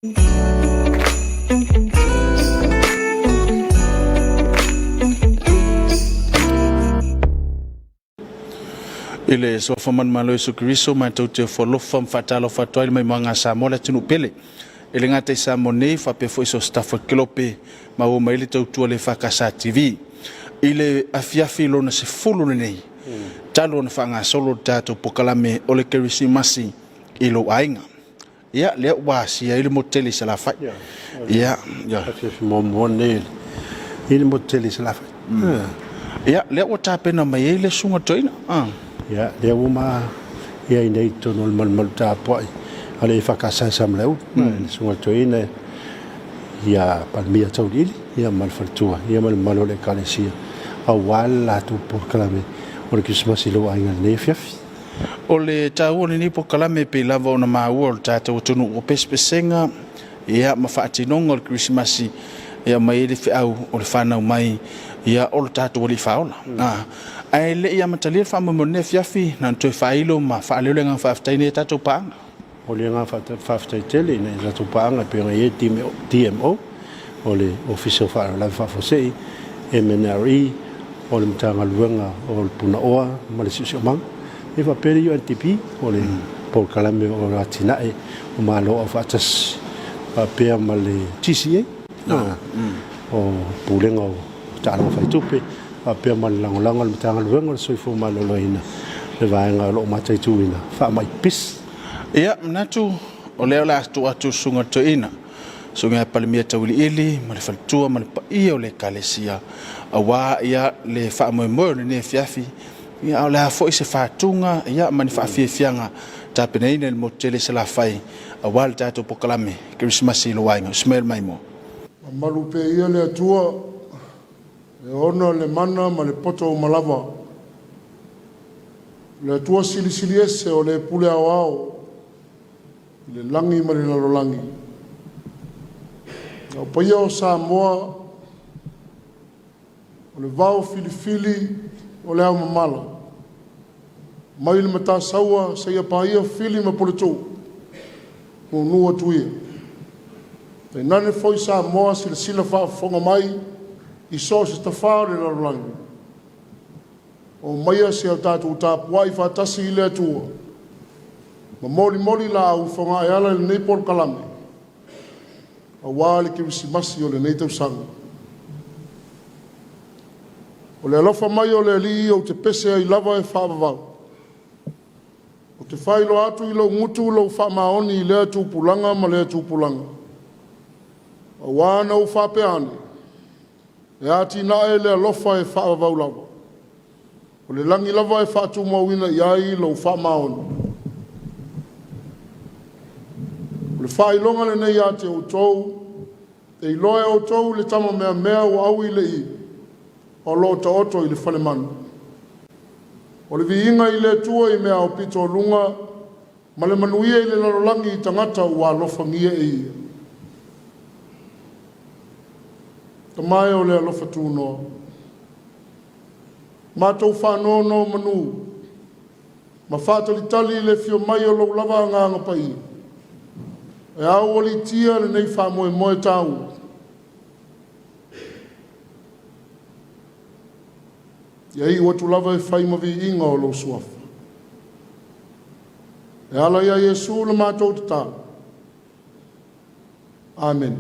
I le suafa manumalo o Iesu Keriso, matou te ofo alofa ma faatalofa atu ai i le maimoaga a Samoa le atunuu pele. E le gata i Samoa nei faapea foi so o se tafa o le kelope, maua mai ai le tautua a le EFKS TV. I le afiafi lona 10 lenei, talu ona faagasolo le tatou polokalame o le Kerisimasi i lou aiga. Ia, lea ua asia ai le motu tele i Salafai. Ia, ia. Afiafi muamua lenei i le motu tele i Salafai. Ia, lea ua tapena mai ai le susuga toeaina. Ia, lea ua ma i ai nei i totonu o le malumalu tapuai a le EFKS i Samalaeulu, le susuga toeaina ia Palemia Tauiliili, ia ma le faletua, ia ma le mamalu o le Ekalesia, aua le latou polokalame o le Kerisimasi i lou aiga i lenei afiafi. O le taua o lenei polokalame pei lava ona maua o le tatou atunuu o pesepesega ia ma faatinoga o le Kerisimasi e aumai ai le feau o le fanau mai ia o le tatou Alii Faaola. Ae le i amatalia le faamoemoe i lenei afiafi, na ona toe faailo ma faaleo le agaga faafetai i nai a tatou paaga. O le agaga faafetai tele i nai a tatou paaga e pei ona i ai DMO, o le Ofisa o Faalavelave Faafuasei, MNRE, o le Matagaluega o le Punaoa ma le Siosiomaga, e faapea le UNDP, o le polokalame o le atinae o Malo Aufaatasi, faapea ma le GCA, o Pulega o Taaloga Faitupe, faapea ma le lagolago a le Matagaluega o le Soifua Maloloina, le vaega o lo o mataituina faamai pipisi. Ia, manatu o lea o le a tuu atu i le susuga i le toeaina, susuga ia Palemia Tauiliili ma le faletua ma le paia o le Ekalesia, aua ia le faamoemoe o lenei afiafi, ia a o le a foi se faatuga ia ma ni faafiafiaga tapenaina i le motu tele i Salafai aua le tatou polokalame Kerisimasi i lou aiga. Ismael Maimoa. Mamalu pea ia le Atua e ona le mana ma le poto uma lava. Le Atua silisili ese o le pule aoao i le lagi ma le lalolagi. O paia o Samoa, o le vao filifili o le ao mamala, mai le Matasaua seia paia Fili ma Puletuu, nuunuu atu ia. Tainane foi Samoa silasila faafofoga mai i so o se tafa o le lalolagi, aumaia si a tatou tapuai faatasi i le Atua ma molimoli laau fogaa e ala i lenei polokalame aua le Kerisimasi o lenei tausaga. O le alofa mai o le Alii ou te pese ai lava e faavavau. Ou te faailoa atu i lou gutu lou faamaoni i lea tupulaga ma lea tupulaga. Aua na ou faapea ane, e atinae le alofa e faavavau lava. O le lagi lava e faatumauina i ai lou faamaoni. O le faailoga lenei ia te outou, e iloa e outou le tama meamea ua aui i le ivi, o lo o taoto i le falemanu. O le viiga i le Atua i mea aupito o luga, ma le manuia i le lalolagi i tagata ua alofagia e Ia. Tama e o le alofa tunoa, matou faanonomanu ma faatalitali i le afio mai o lou lava Agaga Paia e aualiitia lenei faamoemoe taua. Ia iu atu lava e fai ma viiga o lou Suafa. E ala ia Iesu le matou tatalo. Amene.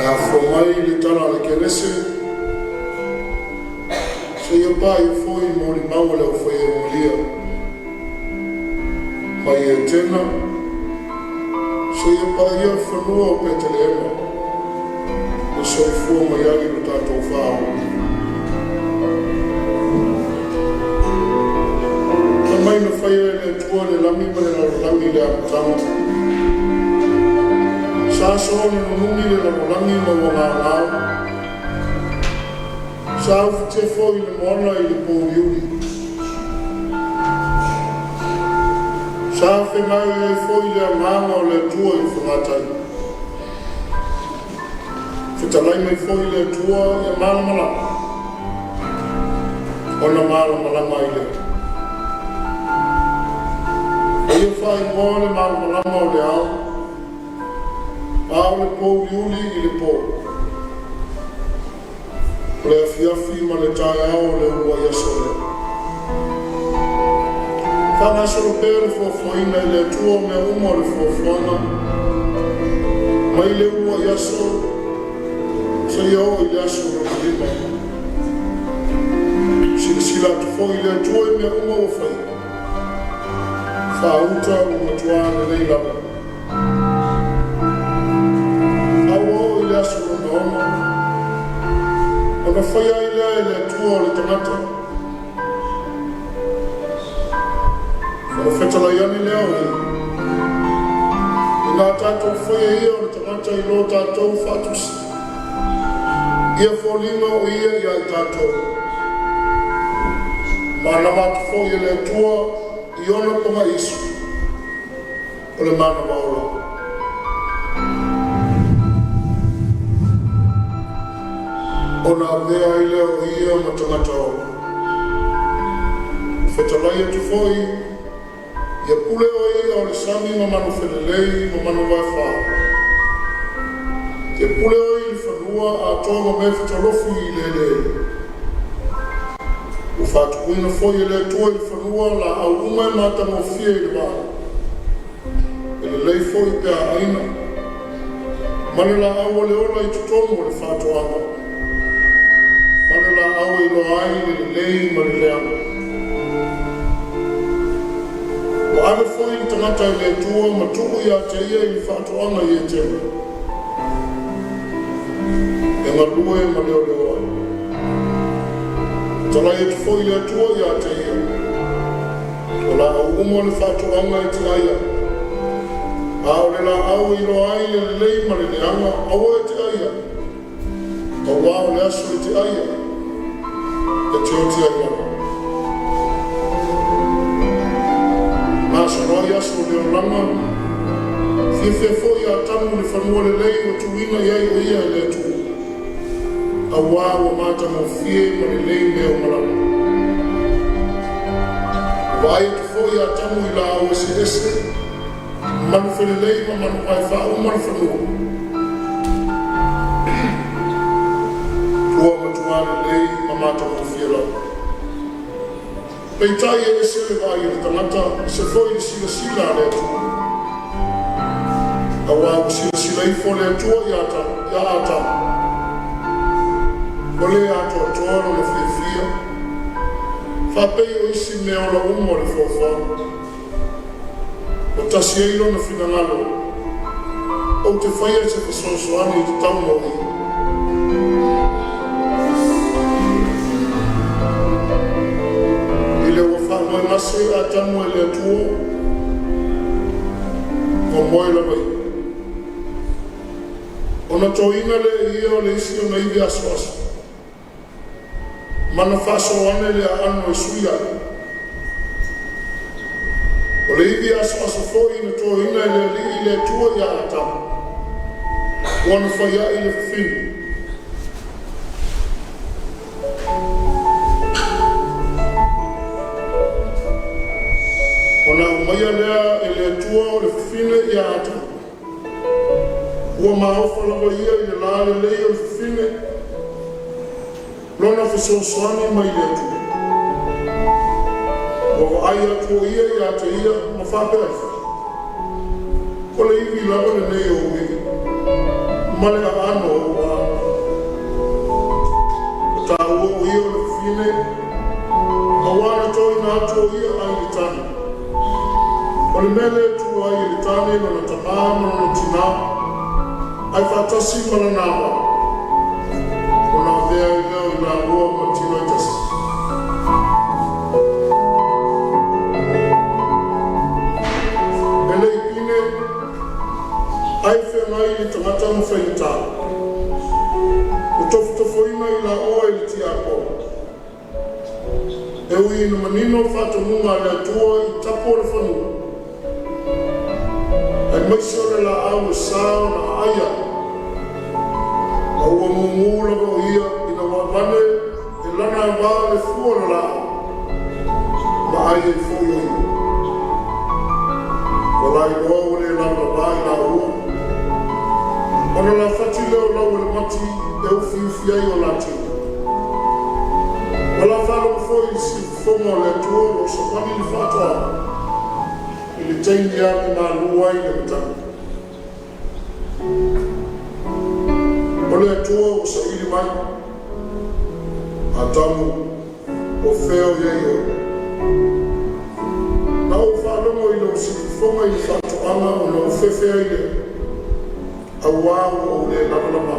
Ae afua mai i le tala a le Kenese seia paia foi molimau a le aufaiaulia mai Etena seia paia le fanua o Petelehema na soifua mai ai lo tatou Faaola. Fai mai na faia e le Atua le lagi ma le lalolagi i le amataga. Sa soona nunumi le lalolagi ma ua gaogao. Sa ufitia foi le moana i le pouliuli. Sa fegaoioi foi le agaga o le Atua i le fogatai. Fetalai mai foi le Atua ia malamalama, ona malamalama ai lea. Na ia faaigoa le malamalama o le ao, a o le pouliuli i le po. O le afiafi ma le taeao o le uluai aso lea. Faagasolo pea le foafoaina e le Atua o mea uma o le foafoaga mai le uluai aso seia oo i le aso lona lima. Silasila atu foi le Atua i mea uma ua faia, faauta ua matua lelei lava. A ua oo i le aso lona ono, ona faia ai lea e le Atua o le tagata, ona fetalai ane lea o Ia, ina a tatou faia ia o le tagata i lo tatou faatusa, ia foliga o ia ia i tatou. Manava atu foi e le Atua i ona pagaisu o le manava ola. Ona avea ai lea o ia ma tagata ola. Fetalai atu foi, ia pule oe i ia o le sami ma manufelelei ma manuvaefa. Ia pule oe i le fanua atoa ma mea fetolofi i le eleele. Ua faatupuina foi e le Atua i le fanua laau uma e matagofie i le vaai, e lelei foi pe a aina, ma le laau o le ola i totonu o le faatoaga, ma le laau e iloa ai le lelei ma le leaga. Ua ave foi le tagata e le Atua ma tuu ia te ia i le faatoaga i Etena e galue ma leoleo ai. Fetalai atu foi le Atua ia te ia, o laau uma o le faatoaga e te ai ai, a o le laau e iloa ai le lelei ma le leaga, aua e te ai ai, auā o le aso e te ai ai, e te oti ai lava. Gasolo ai aso o le olaga, fiafia foi Atamu i le fanua lelei ua tuuina i ai o ia e le Atua, auā ua matagofie ma lelei mea uma lava. Ua vaai atu foi Atamu i laau eseese, manu felelei ma manu vaefa uma le fanua, ua matua lelei ma matagofie lava. Peitai e ese le vaai a le tagata, ese foi le silasila a le Atua. Auā ua silasila ifo le Atua ia Atamu, ua le atoatoa lona fiafia, faapei o isi meaola uma o le foafoaga. Ua tasi ai lona finagalo, ou te faia se fesoasoani e tatau mo ia. I le ua faamoegase Atamu e le Atua, ua moe lava ia. Ona toina lea e ia o le isi ona ivi asoaso, ma na faasoa ane le aano e sui ai. O le ivi asoaso foi na toina e le Alii le Atua ia Atamu, ua na fai ai le fafine. Ona aumaia lea e le Atua o le fafine ia Atamu, ua maofa lava ia i le lalelei o le fafine, lona fesoasoani mai le Atua. Ua vaai atu o ia ia te ia ma faapea ifo, o le ivi lava lenei o ou ivi, ma le aano o ou aano. Ua taua o ia o le fafine, auā na toina atu o ia ai le tane. O le mea lea e tuua ai e le tane lona tamā ma lona tinā, ae faatasi ma lana ava, ona avea ai lea o i laua ma tino e tasi. E le i pine, ai feagai le tagata ma faigata, ua tofotofoina i laoa e le tiakono. E ui ina manino le faatonuga a le Atua i tapu o le fanua, aemaise o le laau e sa ona aai ai, ma ua mumu lava o ia ina ua avane e lana ava le fua o le laau, ma ai ai foi o ia. Ua lailoa ua le lavalava i laua, ona lafati lea o lau o le mati e ufiufi ai o la tino. Ua la faalogo foi i le siufofoga o le Atua o lo o savali le faatoaga i le taimi e agi malu ai le matagi. O le Atua ua saili mai, Atamu, o fea o i ai oe? Na ou faalogo i lou siufofoga i le faatoaga ona ou fefe ai lea, auā ua ou le lavalava.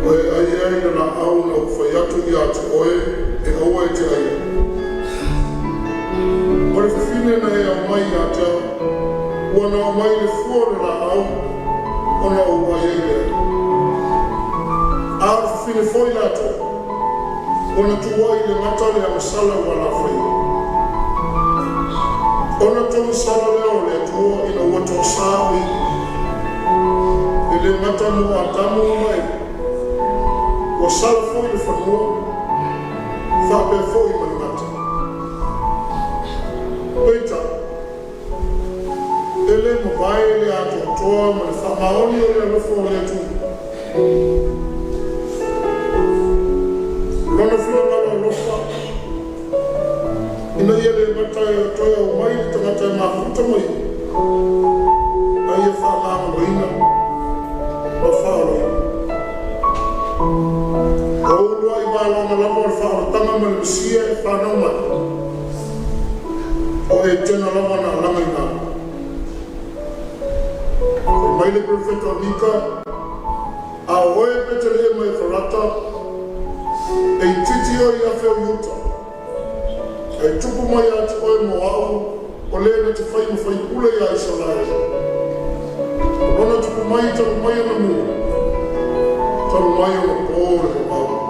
Ua e aia i le laau na ou fai atu ia te oe e aua e te aia. O le fafine na e aumai ia te au, ua na aumai le fua o le laau ona ou ai ai lea. A o le fafine foi latou, ua na tuuai i le gata le agasala ua la faia. Ona togisala lea o le Atua ina ua toasā o ia. E le gata mo Atamu ma Eva, ua sala foi le fanua, faapea foi ma le gata. Peitai, e le mavae le atoatoa ma le faamaoni o le alofa o le Atua. Lona finagalo alofa, ina ia le gata e toe aumai le tagata e mafuta ma ia, a ia faamagaloina ma faaolaina. O uluai valaga lava o le faaolataga ma le Mesia e fanau mai, o Etena lava na alaga i ina. Fai mai le perofeta o Mika, a o oe Petelehema Efarata, e itiiti oe i afe o Iuta, ae tupu mai ia te oe mo au o le na te fai ma faipule ia Isaraelu. O lona tupu mai talu mai ona mua, talu mai ona po le vavau.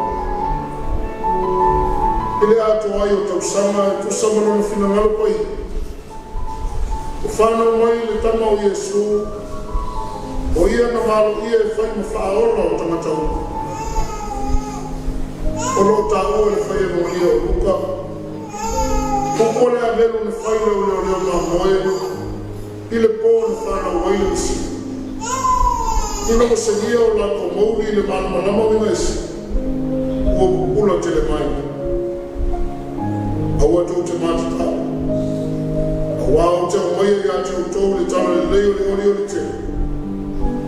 I le atoa ai o tausaga e tusa ma lona finagalo paia, ua fanau mai le tama o Iesu, o ia na valoia e fai ma faaola o tagata uma. O lo o taua i le fai Evagelia o Luka, upu o le agelu na fai le o leoleo mamoe i le po na fanau ai le Mesia. Ina ua segia o latou mouli i le malamalama uiga ese, ua pupula tele mai. Aua tou te matatau, auā ou te aumaia ia te outou le tala lelei o le olioli tele,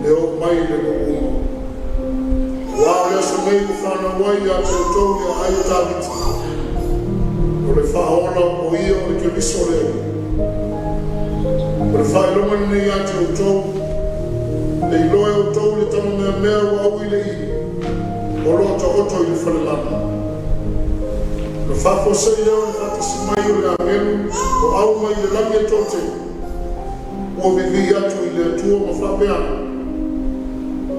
e oo mai i le nuu uma. Auā o le aso nei ua fanau ai ia te outou le aai o Tavita, o le Faaola o ia o le Keriso le Alii. O le faailoga lenei ia te outou, e iloa e outou le tama meamea ua aui i le ivi, o lo o taoto i le falemanu. Na faafuasei lea o le faatasi mai o le agelu o au mai le lagi e toatele, ua vivii atu i le Atua ma faapea ane,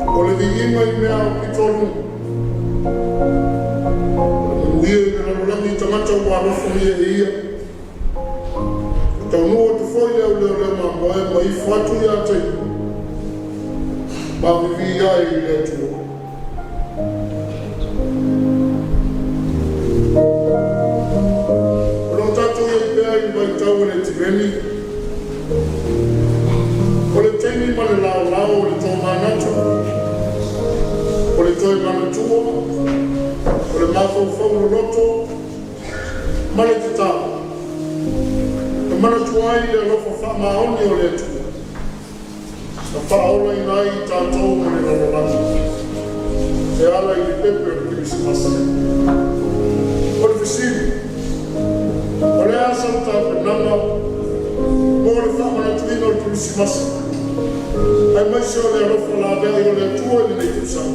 o le viiga i mea aupito i luga, o le manuia i le lalolagi i tagata ua alofagia e ia. Ua taunuu atu foi le au leoleo mamoe ma ifo atu ia te ia, ma vivii ae i le Atua. O lo o tatou i ai pea i le vaitau o le tireni, o le taimi ma le laolao o le tomanatu, o le toe manatua, o le mafaufau loloto ma le tatalo, e manatua ai le alofa faamaoni o le Atua. Na faaolaina ai i tatou ma le lalolagi e ala i le pepe o le Kerisimasi. O le fesili, o le a sau tapenaga mo le faamanatuina o le Kerisimasi aemaise o le alofa laveai o le Atua i lenei tausaga?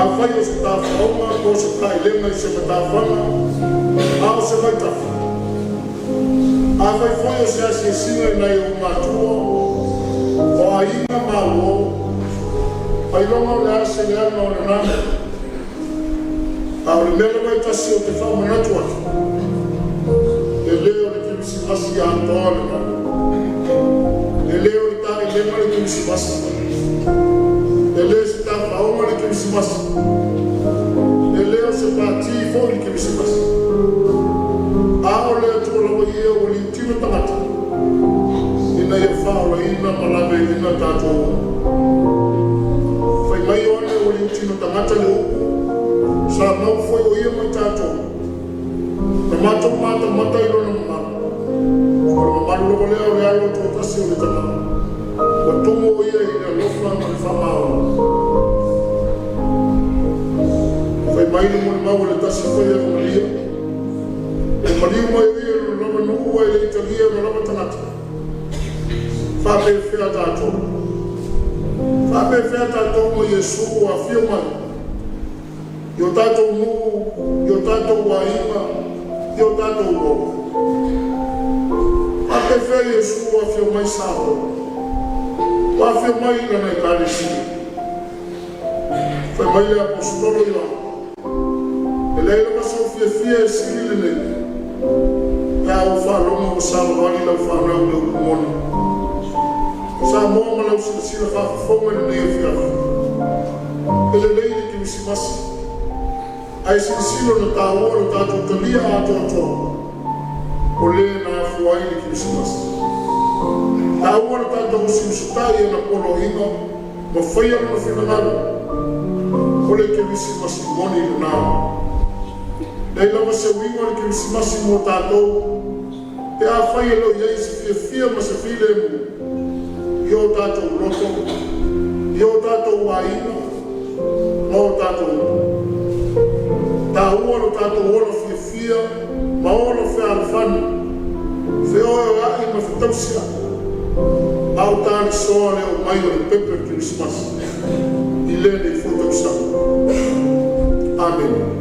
Afai o se tafaoga po o se taelega i se matafaga a o se vaitafe, afai foi o se asiasiga i nai ou matua, o aiga ma uo, ailoga o le a se leaga o lena mea? A o le mea lava e tasi ou te faamanatu atu, e le o le Kerisimasi atoa lena. E le o le taelega le Kerisimasi. E le o se tafaoga le Kerisimasi. E le o se pati foi le Kerisimasi. A o le Atua lava ia ua liutino tagata ina ia faaolaina ma laveaiina tatou uma. Fai mai Ioane ua liutino tagata le upu, sa mau foi o ia ma i tatou, na matou matamata i lona mamalu. O le mamalu lava lea o le alo toatasi o le Tama, ua tumu o ia i le alofa ma le faamaoni. Fai mai le molimau a le tasi foi a Maria, e maliu mai o ia i lona lava nuu ae le i talia e ona lava tagata. Faapefea tatou? Faapefea tatou ma Iesu ua afio mai i o tatou nuu, i o tatou aiga, i o tatou uo? Faapefea Iesu ua afio mai Samoa? Ua afio mai i lana Ekalesia? Fai mai le Aposetolo Ioane, e leai lava sou fiafia e sili lenei, pe a ou faalogo ua savavali lau fanau i le upu moni. Samoa ma lau silasila faafofoga i lenei afiafi, e lelei le Kerisimasi, ae silasila na taua lo tatou talia atoatoa o le na afua ai le Kerisimasi. Taua lo tatou usiusitai i ona poloaiga ma faia lona finagalo, o le Kerisimasi moni lena. Leai lava se uiga o le Kerisimasi mo tatou, pe afai e le o i ai se fiafia ma se filemu i o tatou loto, i o tatou aiga ma o tatou nuu. Taua lo tatou ola fiafia ma ola fealofani, feoeoea'i ma fetausia'i, a o talisoa le oo mai o le pepe o le Kerisimasi i lenei foi tausaga. Amene.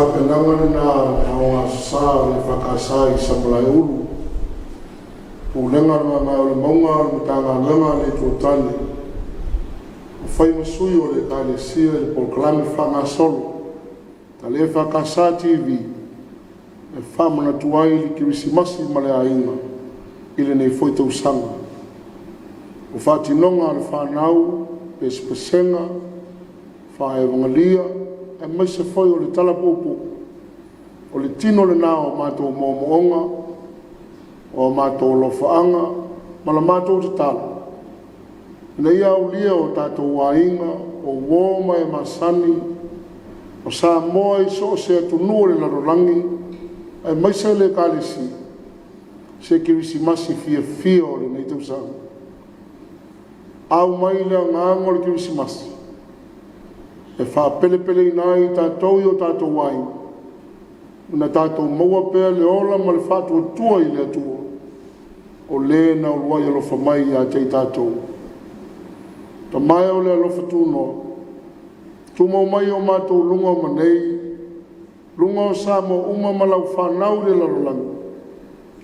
tapenaga lena a le Aoga Aso Sa o le EFKS i Samalaeulu, Pulega o le Gagaeolemauga, o le Matagaluega a le Itu o Tane, ma fai ma sui o le Ekalesia i le polokalame faagasolo a le EFKS TV e faamanatu ai le Kerisimasi ma le Aiga i lenei foi tausaga. O faatinoga a le fanau, pesepesega, faaevagelia aemaise foi o le tala puupuu. O le tino lena o matou moomooga, o a matou alofaaga ma la matou tatalo ina ia aulia e o tatou aiga, o uo ma e masani o Samoa i so o se atunuu o le lalolagi aemaise le Ekalesia, se Kerisimasi fiafia o lenei tausaga. Au mai le agaga o le Kerisimasi e faapelepeleina ai tatou i o tatou aiga, ina tatou maua pea le ola ma le faatuatua i le Atua, o Le na uluai alofa mai ia te i tatou. Tama e o le alofa tunoa, tumau mai i o matou luga ma nei, luga o Samoa uma ma lau fanau i le lalolagi,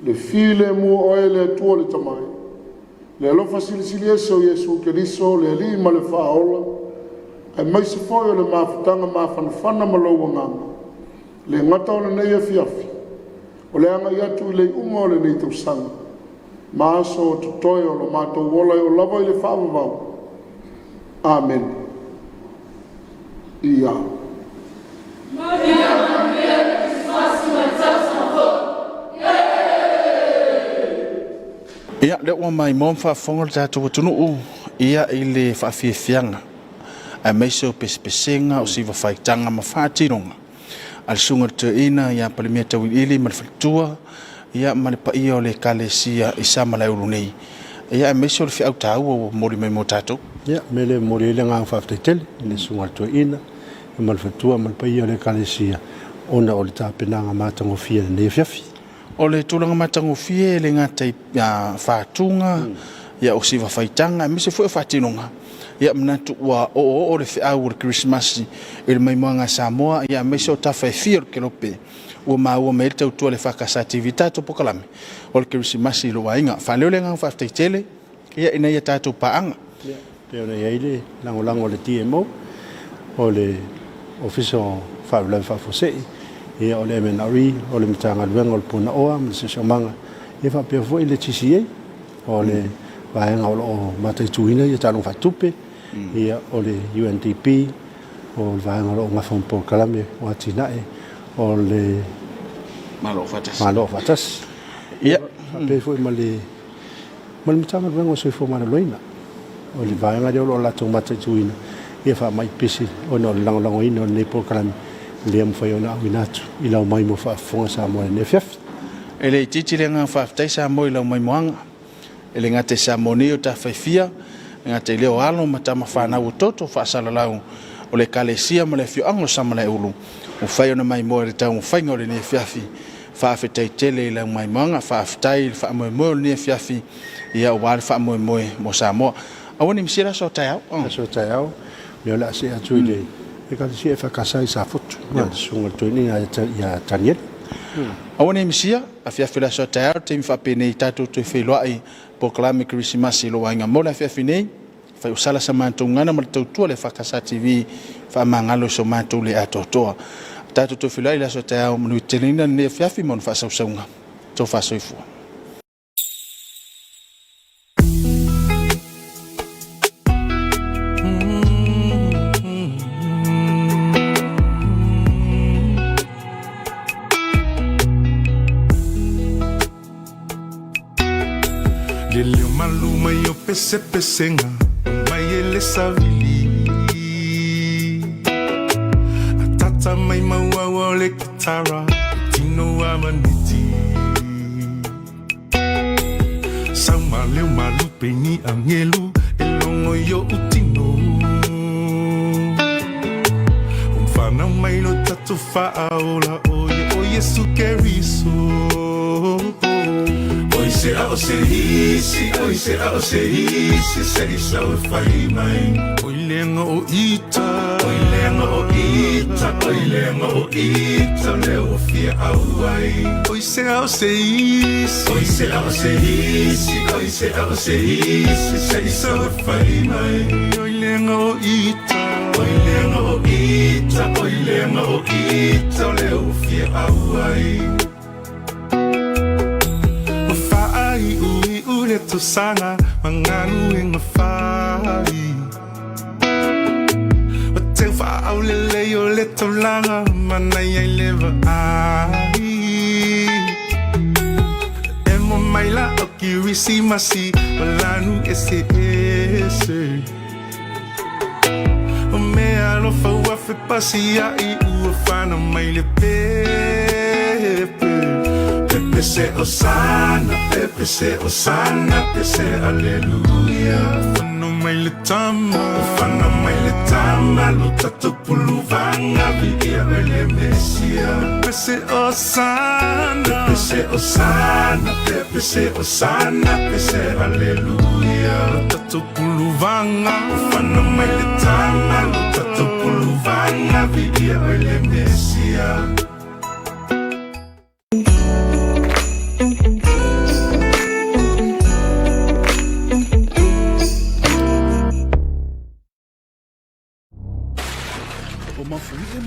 le filemu o Oe le Atua le Tama e, le alofa silisili ese o Iesu Keriso le Alii ma le Faaola, aemaise foi o le mafutaga mafanafana ma lou Agaga, e le gata o lenei afiafi, o le agai atu i le iuga o lenei tausaga ma aso o totoe o lo matou ola e oo lava i le faavavau. Amene. Ia. Ia, lea ua maimoa ma faafofoga le tatou atunuu ia i le faafiafiaga aemaise o pesepesega o siva faitaga ma faatinoga a le Susuga i le Toeaina ia Palemia Tauiliili ma le faletua ia ma le paia o le Ekalesia i Samalaeulu nei, ia aemaise o le feau taua ua momoli mai mo tatou. Ia, o le mea lea e momoli ai le agaga faafetai tele i le Susuga i le Toeaina ma le faletua ma le paia o le Ekalesia ona o le tapenaga matagofie i lenei afiafi. O le tulaga matagofie e le gata i fatuga, ia o siva faitaga aemaise foi o faatinoga, ia manatu ua oooo le feau o le Kerisimasi i le maimoaga a Samoa, ia aemaise o tafa e fia o le kelope ua maua mai ai le tautua a le EFKS TV i le tatou polokalame o le Kerisimasi i lou aiga. Faaleo le agaga faafetai tele ia ina ia tatou paaga. Ia, pei ona i ai le lagolago a le DMO, o le Ofisa o Faalavelave Faafuasei, ia o le MNRE, o le Matagaluega o le Punaoa ma le Siosiomaga, ia faapea foi le TCA, o le vaega o lo o mataituina ia taaloga faatupe, ia o le UNDP, o le vaega o lo o gafa ma polokalame o atinae o le Malo Aufaatasi. Malo Aufaatasi. Ia, faapea foi ma le ma le Matagaluega o Soifua Maloloina. O le vaega lea o lo o latou mataituina ia faamai pisi ona o le lagolagoina o lenei polokalame lea mafai ona auina atu i lau mai mo faafofoga Samoa i lenei afiafi. E le itiiti le agaga faafetai Samoa i lau maimoaga. E le gata i Samoa nei o Tafaifia, e le gata i lea o alo ma tama fanau o toto faasalalau o le Ekalesia ma le afioaga o Samalaeulu, ua fai ona maimoa i le taumafaiga o lenei afiafi. Faafetai tele i lau maimoaga, faafetai i le faamoemoe o lenei afiafi, ia aua le faamoemoe mo Samoa. Aua ne i misia le aso a taeao. Aso a taeao, lea o le a see atu i le Ekalesia EFKS i Safotu, le susuga i le toeaina ia Tanielu. Aua ne i misia, afiafi o le aso a taeao, le taimi faapenei tatou toe feiloai polokalame Kerisimasi i lou aiga mo le afiafi nei. Fai o sala sa matou gana ma le tautua a le EFKS TV, faamagalo i so matou le atoatoa. Tatou toe feiloai i le aso a taeao, manuia tele lenei afiafi ma ona faasausauga. Tofa soifua. Le leo malu mai o pesepesega mai e le savili Atata mai mauaua o le kitara tino a maneti Sau ma leo malupe ni angelu e logo i oʻu tino Ua whanau mai lo tatou faaola o ia o Iesu Keriso. Oi se. se a o se isi, oi se a o se isi, se i sau e fai mai. Oi leaga o ita, oi leaga o ita, oi leaga o ita, lea ua fia auai. Oi se a o se isi, oi se a o se isi, oi se a o se isi, se i sau e fai mai. Oi leaga o ita, oi leaga o ita, oi leaga o ita, lea ua fia auai. Ua faaiuiu le tausaga ma galuega fai. Ua teu faaulelei o le taulaga manaia i le vaai. E mo mai la o Kirisimasi ma lanu eseese. O mea alofa ua fepasia'i ua fanau mai le pepe. Pepe se Osana, pepe se Osana, pe se Aleluia. Fanau mai le tama, fanau mai le tama, lo tatou puluvaga viia oe le Mesia. Pepe se Osana, pepe se Osana, pepe se Osana, pe se Aleluia. Lo tatou puluvaga, fanau mai le tama, lo tatou puluvaga viia oe le Mesia. O mafuie.